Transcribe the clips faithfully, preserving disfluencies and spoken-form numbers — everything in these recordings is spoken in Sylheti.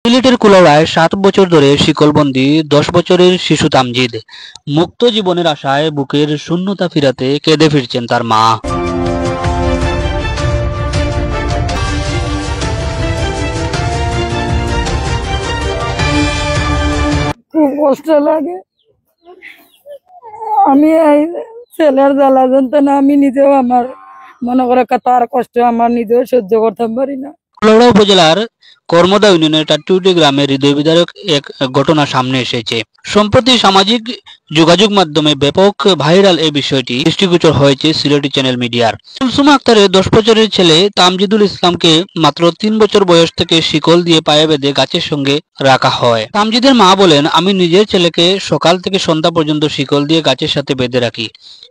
সিলেটের কুলাউড়ায় সাত বছর ধরে শিকলবন্দি দশ বছরের শিশু তামজিদ। মুক্ত জীবনের আশায় বুকের শূন্যতা ফিরাতে কেঁদে ফিরছেন তার মা। খুব কষ্ট লাগে। আমি এই ছেলের জ্বালা যন্ত্রণা আমি নিজেও আমার মনে করো কা-, তার কষ্ট আমার নিজেও সহ্য করতাম পারি না। কুলাউড়া উপজেলার কর্মদা ইউনিয়নের টাট্টুটি গ্রামে হৃদয় বিদারক এক ঘটনা সামনে এসেছে। সম্প্রতি সামাজিক যোগাযোগ মাধ্যমে ব্যাপক ভাইরাল এই বিষয়টি দৃষ্টিগোচর হয়েছে সিলেটি চ্যানেল মিডিয়ার। কুলসুমা আক্তারের দশ বছরের ছেলে তামজিদুল ইসলামকে মাত্র তিন বছর বয়স থেকে শিকল দিয়ে পায়ে বেঁধে গাছের সঙ্গে রাখা হয়। তামজিদের মা বলেন, "আমি নিজের ছেলেকে সকাল থেকে সন্ধ্যা পর্যন্ত শিকল দিয়ে গাছের সাথে বেঁধে রাখি।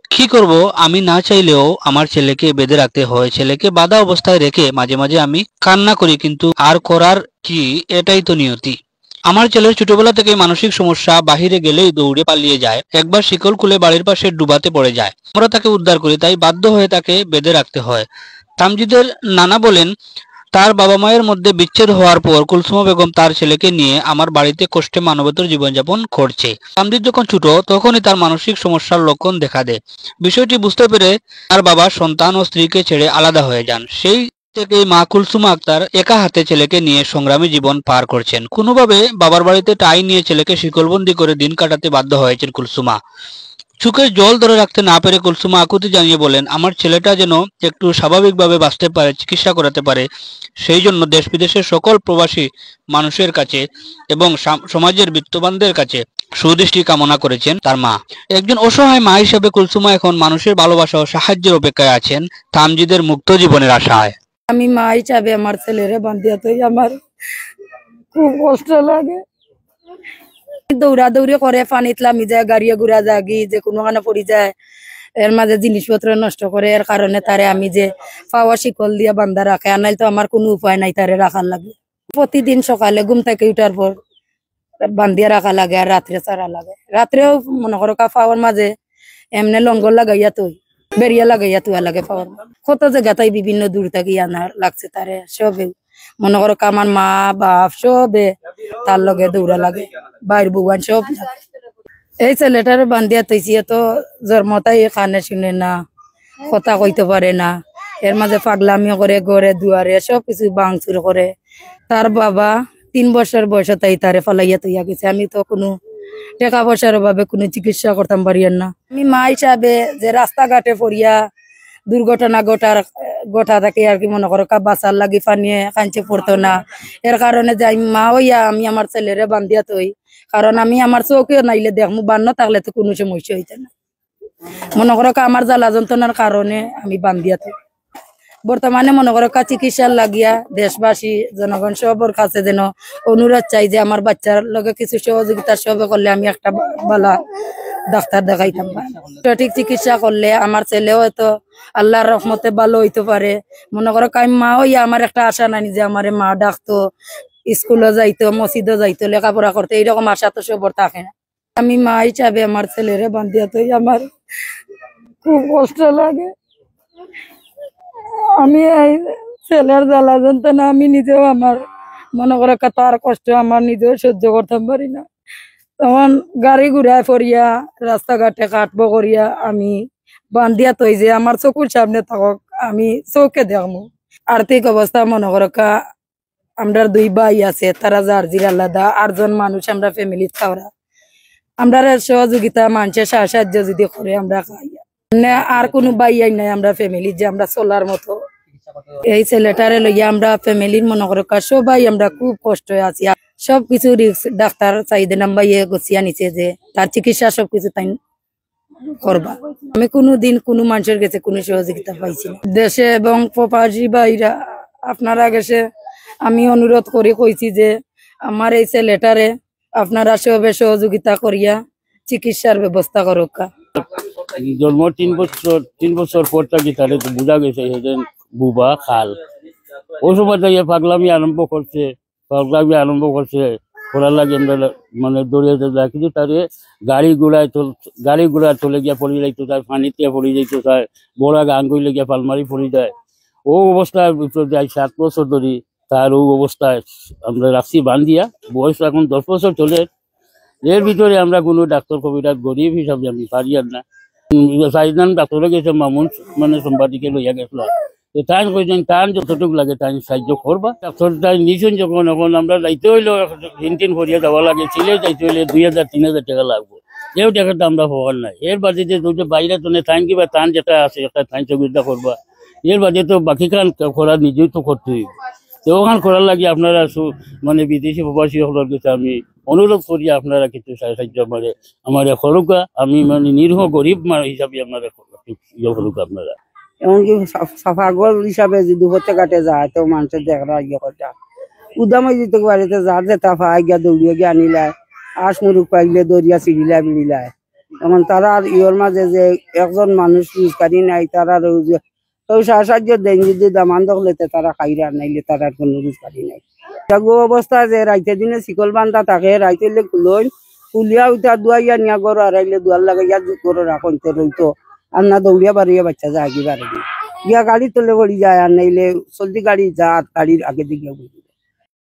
কি করব, আমি না চাইলেও আমার ছেলেকে বেঁধে রাখতে হয়। ছেলেকে বাঁধা অবস্থায় রেখে মাঝে মাঝে আমি কান্না করি, কিন্তু আর করার কি, এটাই তো নিয়তি।" আমার ছেলের ছোটবেলা থেকে মানসিক সমস্যা, বাহিরে গেলেই দৌড়ে পালিয়ে যায়। একবার শিকল খুলে বাড়ির পাশে ডুবাতে পড়ে যায়। আমরা তাকে উদ্ধার করি, তাই বাধ্য হয়ে তাকে বেঁধে রাখতে হয়। তামজিদের নানা বলেন, তার বাবা মায়ের মধ্যে বিচ্ছেদ হওয়ার পর কুলসুমা বেগম তার ছেলেকে নিয়ে আমার বাড়িতে কষ্টে মানবেতর জীবনযাপন করছে। তামজিদ যখন ছোট, তখনই তার মানসিক সমস্যার লক্ষণ দেখা দেয়। বিষয়টি বুঝতে পেরে তার বাবা সন্তান ও স্ত্রীকে ছেড়ে আলাদা হয়ে যান। সেই থেকে মা কুলসুমা আক্তার একা হাতে ছেলেকে নিয়ে সংগ্রামী জীবন পার করছেন। কোনোভাবে বাবার বাড়িতে টাই নিয়ে ছেলেকে শিকলবন্দি করে দিন কাটাতে বাধ্য হয়েছেন কুলসুমা। চোখের জল ধরে রাখতে না পেরে কুলসুমা আকুতি জানিয়ে বলেন, "আমার ছেলেটা যেন একটু স্বাভাবিকভাবে বাঁচতে পারে, চিকিৎসা করাতে পারে, সেই জন্য দেশ বিদেশের সকল প্রবাসী মানুষের কাছে এবং সাম-, সমাজের বিত্তবানদের কাছে সুদৃষ্টি কামনা করেছেন তার মা।" একজন অসহায় মা হিসেবে কুলসুমা এখন মানুষের ভালোবাসা ও সাহায্যের অপেক্ষায় আছেন তামজিদের মুক্ত জীবনের আশায়। আমি মা হিসাবে আমার ছেলেরে বান্ধিয়া থই, আমার খুব কষ্ট লাগে। দৌড়াদৌড়ি করে, পানিত লামি যায়, গাড়িয়ে ঘুরা যাগি, যে কোনো খানো পড়ি যায়, এর মাঝে জিনিসপত্র নষ্ট করে, এর কারণে তারে আমি যে পাওয়া শিকল দিয়া বান্ধা রাখে, আর নাইলে তো আমার কোনো উপায় নাই তারে রাখার লাগে। প্রতিদিন সকালে ঘুম থেকে উঠার পর বান্ধিয়া রাখা লাগে, আর রাত্রে ছাড়া লাগে। রাত্রেও মনে করো কা পাওয়ার মাঝে এমনে লঙ্গর লাগাইয়া থই, বেরিয়া লাগাইয়া থুয়া লাগে পাওয়ার মাঝে। কত জায়গা তাই বিভিন্ন দূর থাকি আনা লাগছে তারে, সবে মনে করো কা আমার মা বাপ সবে তার লগে দৌড়া লাগে, বাইর বউয়ান সব লাগে। এই ছেলেটারে বান্ধিয়া থইছি, এত জন্মতাই কানে শুনে না, কথা কইতে পারে না, এর মাঝে পাগলামি করে, ঘরে দুয়ারে সব কিছু ভাঙচুর করে। তার বাবা তিন বছর বয়সে তাই তারে ফালাইয়া থইয়া গেছে। আমি তো কোনো টাকা পয়সার অভাবে কোনো চিকিৎসা করতাম পারি আর না। আমি মা হিসাবে যে রাস্তাঘাটে পড়িয়া দুর্ঘটনা ঘটার, ঘটা থাকে আর কি, মনে করো কা বাঁচার লাগি পানিয়ে কাঞ্চে পড়তো না, এর কারণে যে আমি মা হইয়া আমি আমার ছেলেরে বান্ধিয়া থই, কারণ আমি আমার চোখে নাইলে দেখমু, বান্ন থাকলে তো কোনো সমস্যা হইতো না। মনে করো কা আমার জ্বালা যন্ত্রণার কারণে আমি বান্ধিয়া থই। বর্তমানে মনে করো কা চিকিৎসার লাগিয়া দেশবাসী জনগণ সবর কাছে যেন অনুরোধ চাই যে আমার বাচ্চার লগে কিছু সহযোগিতা সবে করলে আমি একটা বা-, বালা ডাক্তার দেখাইতাম পারি। সঠিক চিকিৎসা করলে আমার ছেলেও হয়তো আল্লাহর রহমতে ভালো হইতে পারে। মনে করো কা আমি মা হইয়া আমার একটা আশা নাই যে আমারে মা ডাকতো, স্কুলে যাইতো, মসজিদে যাইতো, লেখাপড়া করতো, এইরকম আশা তো সবর থাকে না। আমি মা হিসাবে আমার ছেলেরে বান্ধিয়া থই, আমার খুব কষ্ট লাগে। আমি এই ছেলের জ্বালা যন্ত্রণা আমি নিজেও আমার মনে করো কা তার কষ্ট আমার নিজেও সহ্য করতাম পারি না। তখন গাড়ি ঘুরায় পড়িয়া, রাস্তাঘাটে কাটবো করিয়া আমি বান্ধিয়া থই যে আমার চকুর সামনে থাকক, আমি চোখে দেখমু। আর্থিক অবস্থা মনে করো কা আমরার দুই ভাই আছে, তারা যার জির আলাদা, আটজন মানুষ আমরা ফ্যামিলিত খাওরা। আমরার সহযোগিতা মানষে সা-, সাহায্য যদি করে আমরা খাই। মানে আর কোনো ভাই আই নাই আমরা ফ্যামিলিত যে আমরা চলার মতো। এই ছেলেটারে লইয়া আমরা ফ্যামিলির মনে করো কা সবাই আমরা খুব কষ্ট আছি। আর সব কিছু রিস্ক ডাক্তার সাইদে নাম্বাইয়ে গছিয়া নিছে যে তার চিকিৎসা সব কিছু তাই করবা। আমি কোনো দিন কোনো মানুষের গেছে কোনো সহযোগিতা পাইছি না। দেশে এবং প্রবাসী ভাইরা আপনারা গেছে আমি অনুরোধ করি কইছি যে আমার এই ছেলেটারে আপনারা সবে সহযোগিতা করিয়া চিকিৎসার ব্যবস্থা করুক্কা। জন্ম তিন বছর, তিন বছর পর থাকি তারে তো বুঝা গেছে সেদিন বুবা খাল। ওই সময় থেকে পাগলামি আরম্ভ করছে, পাগলামি আরম্ভ করছে, করার লাগে আমরা মানে দৌড়ে দৌড়ে কিন্তু তারে গাড়ি ঘোড়ায় চল-, গাড়ি ঘোড়া চলে গিয়া পড়ি যাইতো চায়, পানিতে পড়ি যাইতো চায়, বড় গাঙ্গুই লেগে পালমারি পড়ি যায়। ও অবস্থার ভিতরে যাই সাত বছর ধরি তার অউ অবস্থায় আমরা রাখছি বান্ধিয়া, বয়স এখন দশ বছর চলে। এর ভিতরে আমরা কোনো ডাক্তার কবিরাজ গরিব হিসাবে আমি পারি আর না। উম, সাইডান ডাক্তারে গেছে মামুন, মানে সাংবাদিকে লইয়া গেছিল। তো তাই কইছেন, তার যতটুকু লাগে তাই সাহায্য করবা। ডাক্তার তাই নিছেন যখন, এখন আমরা যাইতে হইলেও তিন তিন করিয়া যাওয়া লাগে, সিলেট যাইতে হইলে দুই হাজার তিন হাজার টাকা লাগবো। এও টাকা তো আমরা পাওয়ার নাই। এর বাদে যে দুটো বাইরে তো নেই, তাই কিবা তান যেটা আছে, একটা তাই সুবিধা করবা। এর বাদে তো বাকি কাম করা নিজেই তো করতে হইব। তো ওখান করার লাগি আপনারা সু-, মানে বিদেশি প্রবাসী সকলের কাছে আমি অনুরোধ করি, আপনারা কিছু সাহায্য আমারে, আমারে করুকা। আমি মানে নিরীহ গরিব মানুষ হিসাবে আপনারা ইয়ে করুকা আপনারা। এমনকি সা-, সাফাগর হিসাবে যদি পথে ঘাটে যায়, তো মানুষের দেখরা ইয়ে করতে উদাম হয়ে যেতে পারে, তো যার যেটা পায় গিয়া দৌড়িয়ে গিয়া আনিলায়, আশ মুরুখ পাইলে দরিয়া ছিঁড়িলায় বিড়িলায়। এখন তারার ইয়র মাঝে যে একজন মানুষ রোজগারি নাই, তারার ওই যে কেউ সা-, সাহায্য দেন যদি দামান দখলেতে তারা খাইরা, নাইলে তারার কোনো রোজগারি নাই। তা গো অবস্থা যে রাইতে দিনে শিকল বান্ধা থাকে, রাইতে হইলে খুলইন, খুলিয়া উঠা দুয়াইয়া নিয়া গরু আড়াইলে দুয়ার লাগাইয়া গরু রাখইন, তে রইতো। আর না দৌড়িয়া বাড়িয়া বাচ্চা যায় কি বাড়ি। গিয়া গাড়ি তলে পড়ি যায়, আর নাইলে চলতি গাড়ি যা, গাড়ির আগে দিকে